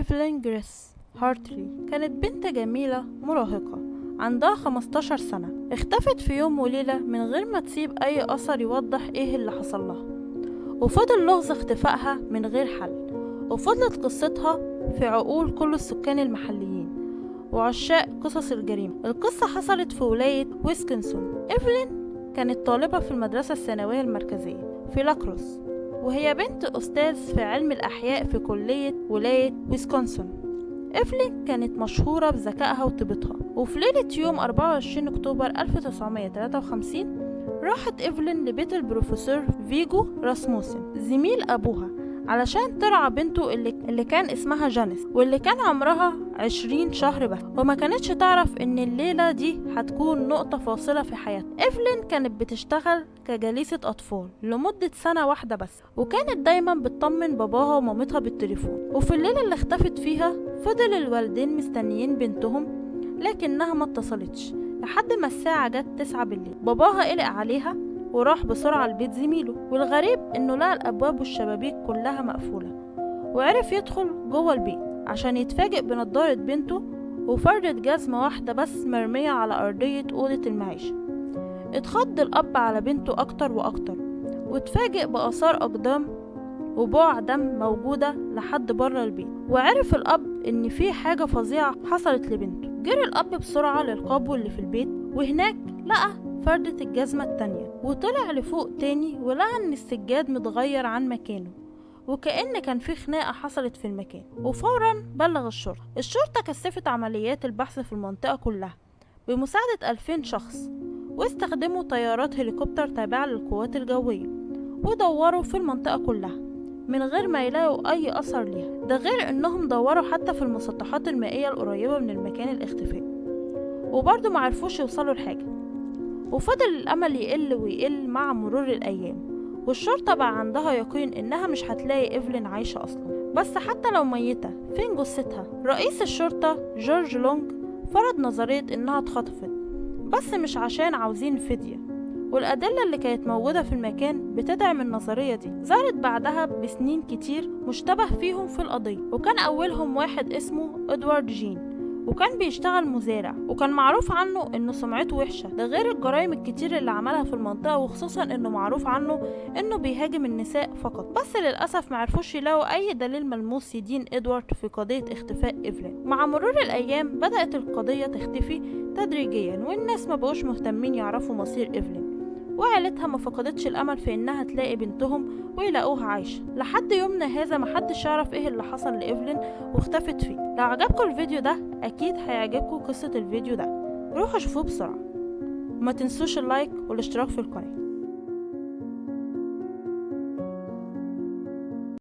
إيفلين جريس هارتلي كانت بنت جميلة مراهقة عندها 15 سنة. اختفت في يوم وليلة من غير ما تسيب أي أثر يوضح إيه اللي حصل لها، وفضل لغز اختفائها من غير حل، وفضلت قصتها في عقول كل السكان المحليين وعشاق قصص الجريمة. القصة حصلت في ولاية ويسكنسون. إيفلين كانت طالبة في المدرسة الثانوية المركزية في لاكروس، وهي بنت أستاذ في علم الأحياء في كلية ولاية ويسكونسن. إيفلين كانت مشهورة بذكائها وطيبتها، وفي ليلة يوم 24 أكتوبر 1953 راحت إيفلين لبيت البروفيسور فيجو راسموسن زميل أبوها علشان ترعى بنته اللي كان اسمها جانيس، واللي كان عمرها 20 شهر بس، وما كانتش تعرف ان الليلة دي هتكون نقطة فاصلة في حياتها. إيفلين كانت بتشتغل كجليسة أطفال لمدة سنة واحدة بس، وكانت دايما بتطمن باباها ومامتها بالتليفون. وفي الليلة اللي اختفت فيها فضل الوالدين مستنيين بنتهم، لكنها ما اتصلتش لحد ما الساعة جت 9 بالليل. باباها قلق عليها وراح بسرعة لبيت زميله، والغريب انه لقى الابواب والشبابيك كلها مقفولة، وعرف يدخل جوه البيت عشان يتفاجئ بنضارة بنته وفردة جزمة واحدة بس مرمية على أرضية أوضة المعيشة. اتخض الأب على بنته أكتر وأكتر، واتفاجئ بآثار أقدام وبقع دم موجودة لحد بره البيت، وعرف الأب إن في حاجة فظيعة حصلت لبنته. جري الأب بسرعة للقابو اللي في البيت، وهناك لقى فردة الجزمة التانية، وطلع لفوق تاني ولقى إن السجاد متغير عن مكانه، وكأن كان في خناقة حصلت في المكان، وفورا بلغ الشرطة. الشرطة كثفت عمليات البحث في المنطقة كلها بمساعدة 2000 شخص، واستخدموا طيارات هليكوبتر تابعة للقوات الجوية، ودوروا في المنطقة كلها من غير ما يلاقوا أي أثر ليها، ده غير إنهم دوروا حتى في المسطحات المائية القريبة من المكان الاختفاء، وبرضه معرفوش يوصلوا لحاجة. وفضل الأمل يقل ويقل مع مرور الأيام، والشرطة بقى عندها يقين إنها مش هتلاقي إيفلين عايشة أصلا، بس حتى لو ميتة فين جثتها؟ رئيس الشرطة جورج لونج فرض نظرية إنها اتخطفت، بس مش عشان عاوزين فدية، والأدلة اللي كانت موجودة في المكان بتدعم النظرية دي. ظهرت بعدها بسنين كتير مشتبه فيهم في القضية، وكان أولهم واحد اسمه إدوارد جين، وكان بيشتغل مزارع، وكان معروف عنه انه سمعته وحشة، ده غير الجرائم الكتير اللي عملها في المنطقة، وخصوصا انه معروف عنه انه بيهاجم النساء فقط. بس للأسف معرفوش يلاقوا اي دليل ملموس يدين ادوارد في قضية اختفاء إيفلين. مع مرور الايام بدأت القضية تختفي تدريجيا، والناس ما بقوش مهتمين يعرفوا مصير إيفلين، وعيلتها ما فقدتش الامل في انها تلاقي بنتهم ويلاقوها عايشه. لحد يومنا هذا محدش يعرف ايه اللي حصل لايفلين واختفت فيه. لو عجبكم الفيديو ده اكيد هيعجبكم قصه الفيديو ده، روحوا شوفوه بسرعه، وما تنسوش ال like والاشتراك في القناه.